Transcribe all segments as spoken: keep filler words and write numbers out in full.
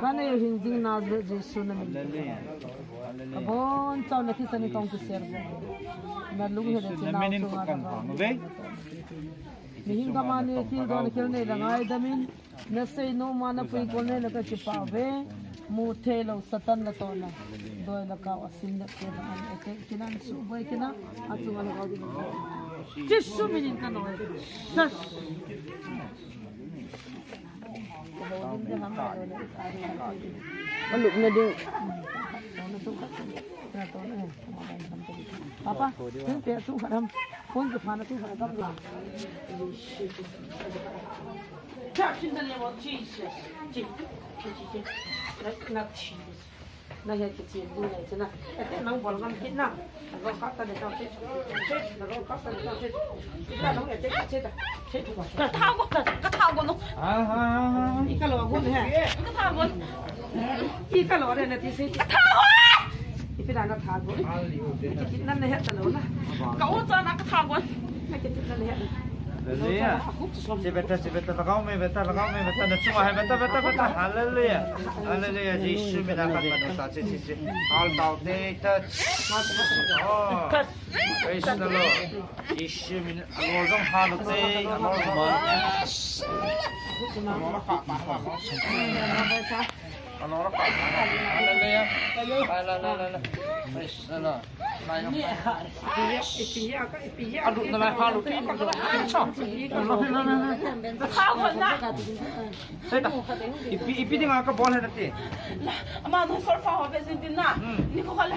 Kanei u hing jing nau Je-, Jesu na min. Hallelujah. Hallelujah. Abonchauvin na thisan in kahung kisel. Na lung he le Jesu na min in chunga ka kan hang ve. Mihem gam a nei thil don thil nei le ngaidam in. Na seinom a na puikol nei le kakipah uve. Mu theilou Satan natohna. Doi le kau a sim le pe le an ete kinan suboi kina. Achunga le kau ding. Jesu min in kanoi. Yes. Alupna ding. Papa, tin pe tu kharam. Phone ke phana tu kharam la. Touch in the name of Jesus. Jesus. Jesus. Not Jesus. Na he kichen du na chena. Ete nang bol ngam kit na. Nang kap ta de ta che. Che, nang kap ta de ta che. Ita nang ete che ta. Che tu ba. Ka tha go, ka, ka tha go no. Ah, ah, ah, ah. Ika lo go ne. Ka tha go. Ika lo re na ti se. Ka tha go. Ipi da na tha go. Ki kit na ne he ta lo na. Ka u cha na ka tha go. Na ki kit na ne he. Hallelujah. Che beta, che beta, lagao me beta, lagao me beta, na chunga hai beta, beta, beta. Hallelujah. Hallelujah. Jesu min a khat manu ta, che, che, che. Hal tau te, ta. Oh. Praise the Lord. Jesu min a, alo jong hal te, alo jong hal. Alo jong hal. Hallelujah. La, la, la, la, la. Praise the Lord. Alut na lai, alut. Tha go na. Seta. Ipi, ipi dinga kabol he nati. Ama nung solfa ho ve jin tin na. Hmm. Nikho khat le.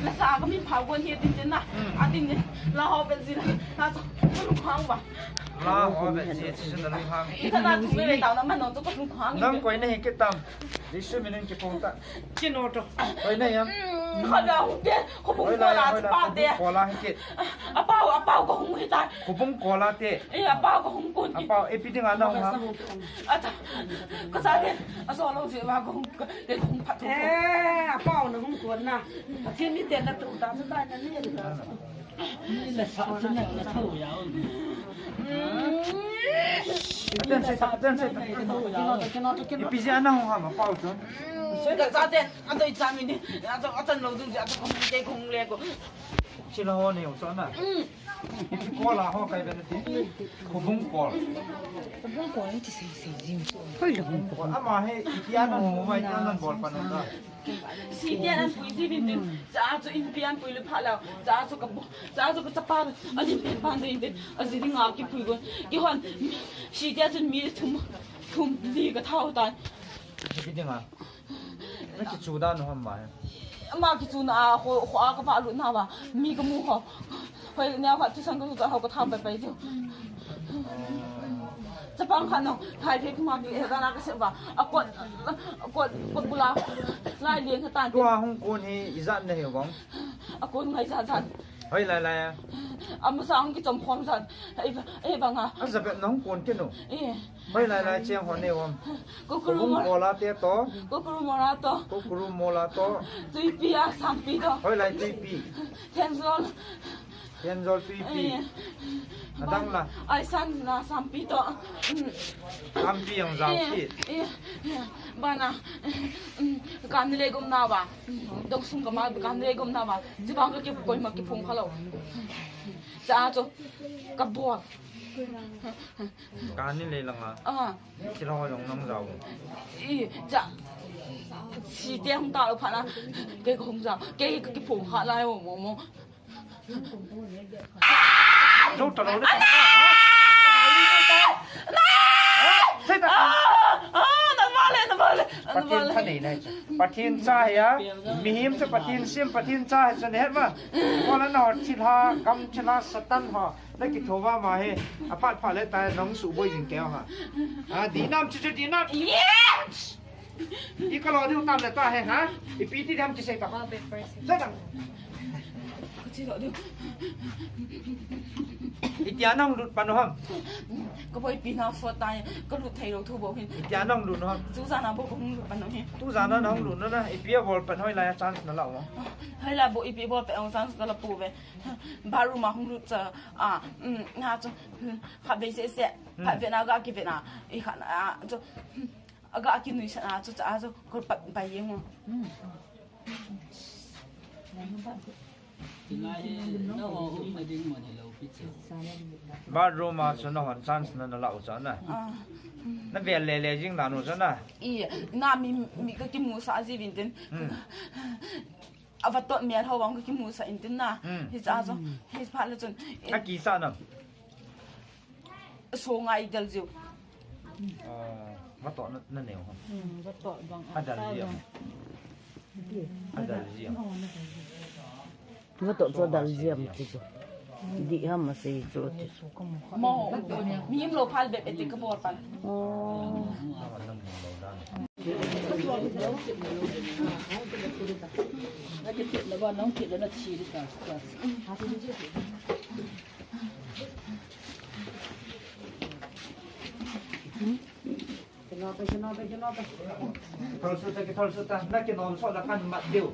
Nasa kamin pha go hi tin tin na. Hmm. Atin ni. La ho ve jin. Na chu. Lung khang ba. La ho ve jin, chu na lung khang. Ika na chu ve tao na man no chu ka lung khang. Nang koi na hi kitam. Jesu min in kipong ta. Kino to. Hoi na yam. Mm, kha da hu te, khobung kola te. Khobung kola hi ke. Apao, apao ka hung hi ta. Khobung kola te. Eh, apao ka hung kon ki. Apao, eh, ipi dinga na hung ham. Acha. Ka sa de. Aso lo je wa ka hung ka, te hung phat hung. Eh, apao na hung kon na. Pathen mite na tu ta, tu ta na ni ta. Aten se ta, aten se ta. Ipi jeh a na hung ham apao chun. Ka sa ten, adoi cha mi ni. Ato, atan lo dung, ato kong te kong le ko. Chila ho ne u so na. Ipi kola ho kai ben ti. Khobung kol. Khobung kol ni ti sei sei jing. Hoi lo. Ama he, ipi a na hung mai ta na bol pa na ta. Siti an pui ji vin tin, cha chu in pian pui le pha la, cha chu ka bo, cha chu ka chapa, a din pen pan din tin, a ji ding a ki pui gon, ki hon, siti a chun mi thum, thum li ka thau tan. Ki ding a. Na ki chu dan hom ma he. Ma ki chu na a ho, ho a ka va lu na va, mi ka mu ho. Hoi, nia khat thusan ka thu ta ho ka tham pai pai chu. Chapang khat no, thai phe kuma bi he ta na ka se va. A kot, a kot, kot bula. Lai lian ka tan. Tua hung kon hi ijat na he vang. A kon ngai jat jat. Hoi lai lai a. A masa hung ki chom khom jat. Ei va, ei va nga. A ja be na hung kon ke no. Eh. Hoi lai lai cheng ho ne vang. Ko kuru. Ko mo la te to. Ko kuru mo la to. Ko kuru mo la to. Tuipi a sampi to. Hoi lai tuipi. Tenzol. Tenzol tuipi. Eh. Adang la. Ai san na sampi to. Mm. Sampi ang jao ki. Eh, eh, eh. Bana. Mm. Kam ni le gom na ba. Dong sum kama kam ni le gom na ba. Jibang ka ki koi ma ki phung kha lo. Cha cho. Ka bo. Kani le langa. Ah. Kilo jong nang jao. I, cha. Siti hung ta lo pha na. Ke hung jao. Ke ki phung kha lai mo mo. Jao ta lo le. Pathen cha nei nai chu. Pathen cha hi a. Mihem chu Pathen sem, Pathen cha hi chu nei het ma. Ko la na ho thilha, gam thilha, Satan ho. Na kitho va ma he, aphat phat le ta nong suboi jing keu ha. A, dinam chu chu dinam. Yes! I ka lo diu tam le ta he ha. Ipi ti dam ti sei ta. Rock, paper, scissors. Sei ta. Ka ti lo diu. Itia nang lut pan u ham. Ka boi pi na so ta, ka lut thei lo thu bo hin. Itia nang lut u ham. Tu jana bo ka hung lut pan u hin. Tu jana nang lut u na. Ipi a bol pan hoi lai a chance na la u. Hoi lai bo ipi bol pan u chance ka la pu ve. Bathroom a hung lut cha, a, um, nga chu, um, khatvei seh seh, hmm, khatvei na ga kivei na, i khat na, a, chu, um, Aga kinuisat a chu cha a chu kol pat pai jeng u. Bathroom a chu nahon chance na nala u chu na. Ah. Na vel le le jing dan u chu na. I, na mi, mi ka kimusah ji vin tin. Hmm. Ava tot mel ho vang ka kimusah in tin na. Hmm. Hicha chu, hi phat le chun. A kisa na. So ngai del jiu. Ah, vatoh na, na neo ham? Hmm, vatoh bang. A dal jiam. A dal jiam. Vatoh chu dal jiam ti chu. Di ham ma sei chu ti chu. Mo, mi lo phal be be ti ka bol pan. Oh. Thol suh ta, kithol suh ta. Na kinom sot la kan mat diu.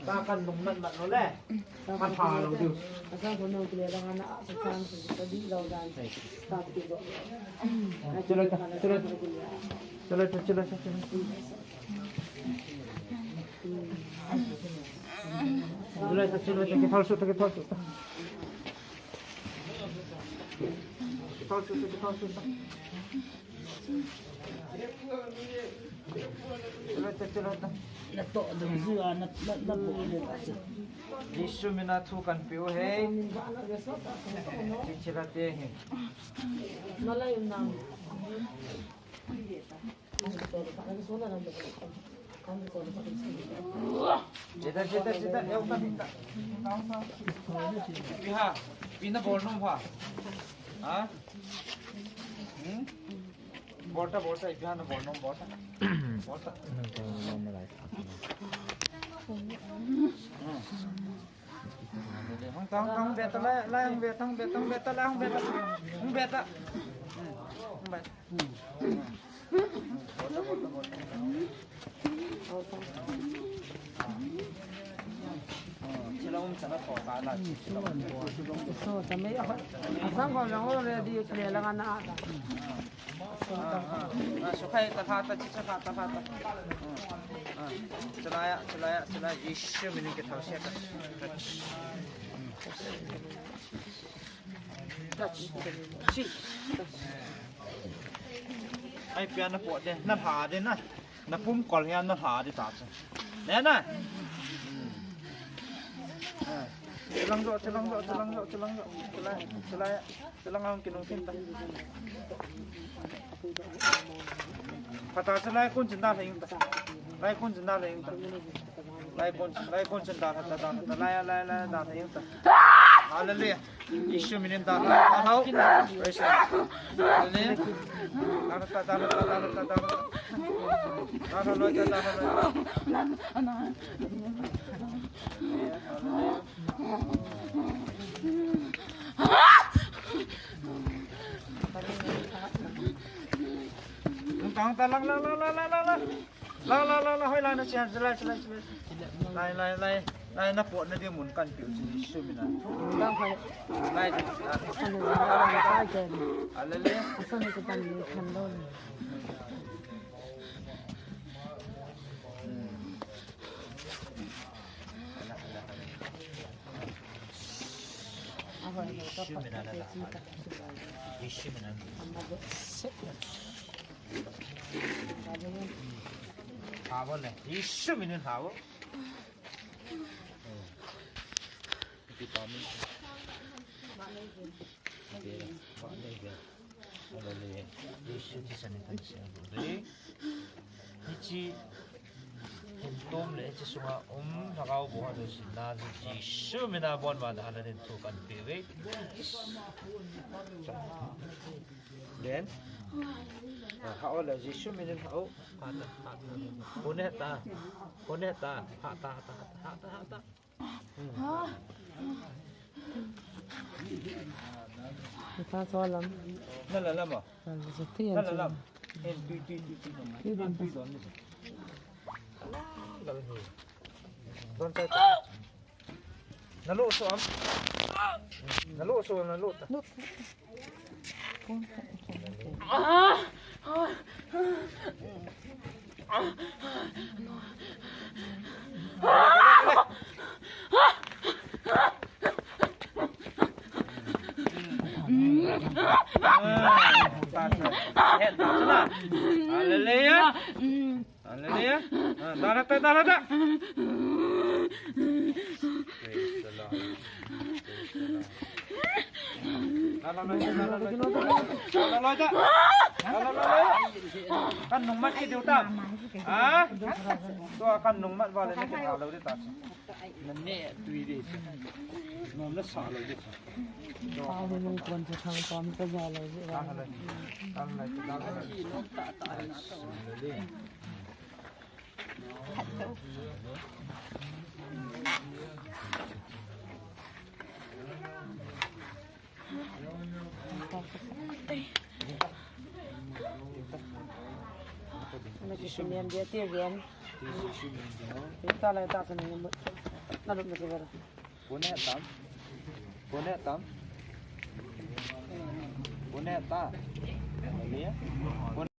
Ta kan lung mat mat lou le. Kan pha lou diu. Chulai ta, chulai ta. Chulai ta, chulai ta, chulai ta. Chulai ta, chulai ta, kithol suh ta, kithol suh ta. Kithol suh ta, kithol suh ta. Chulai ta, chulai ta. Na toh dong jiu a, na, na, na po le ta. Jesu mina thu kan pe u hei. Chichila te hi. Malai nam. Chita, chita, chita, eu ka chita. Ipi ham, ipi na bol nom ham? Ha? Hmm? Bol ta, bol ta, ipi ham na bol nom, bol ta. Bol ta. Hmm. Hung ta, hung ta, hung be ta, lai, lai, hung be ta, hung be ta, hung be ta, lai, hung be ta. Hung be ta. Hmm. Hung be ta. Hmm. So, ta me, asang ko lang already, clear lang ana ata. Ah, ah. Ah, sukai ta, lha ta, chi, chi, lha ta, lha ta. Ah, ah. Chulai a, chulai a, chulai a. Jesu minin kithol sot ta. Touch. Touch. Chi. Ai, pia na po de, na lha de na. Na pum kol hi na lha de ta chu. Ne na. Ah. Chilang jo, chilang jo, chilang jo, chilang jo. Chulai, chulai. Chulai ang kinung tin ta. Pata chulai kun chin da leng ta. Lai kun chin da leng ta. Lai kun, lai kun chin da ta, da ta, lai, lai, lai, da ta. Hallelujah. Jesu minin da ta. Praise the Lord. Hallelujah. Da ta, da ta, da ta, da ta. Da ta, da ta, da ta. Hallelujah. Hung ta, hung ta, lang, lang, lang. Lang, lang, lang, lang, hoi, lang, na, sian, silai, silai, silai. Lai, lai, lai, lai, na pot na dia mun kan piu, si, si, mina. Lang, hoi. Lai, ah. Anu, lang, lang, lang, lai, ken. Alele. Asan ni kita ni kan lo ni. Hmm. Habo le. Jesu minin habo. Hallelujah. Jesu thisan in kan siam u ding. Hiche hin tom le hiche sunga um lhagao bou ha jouse na Jesu mina bon ma na halanin thu kan pe uve. Then, ah, ha o le Jesu minin ha o. Ha ta, ha ta. Kone ta. Kone ta. Ha ta, ha ta, ha ta, ha ta, ha ta. Ita so lam. Na la lam ah. Na la lam. Eh, tui, tui, tui, tui. Tui don. Tui don ni. Don tai. Na lo so am. Na lo so, na lo ta. Ah! Ah! Hallelujah. Hallelujah. Ah, dale, dale, dale. Praise the Lord. Praise the Lord. Dale, dale, dale, dale. Dale, dale, dale. Dale, dale, dale. Kan nungmat kit diu tam. Ha? Tua kan nungmat vale ni kit halo di ta. Na ne tui di. Nom na sa lo di. Pau ni nung kon sa thang tom ka ja lo di. Dale, dale, dale, dale. Naki simian dia tia rian. Ita la ita sa ni mut. Na lut mati bara. Pune tam. Pune tam. Pune ta. Hallelujah.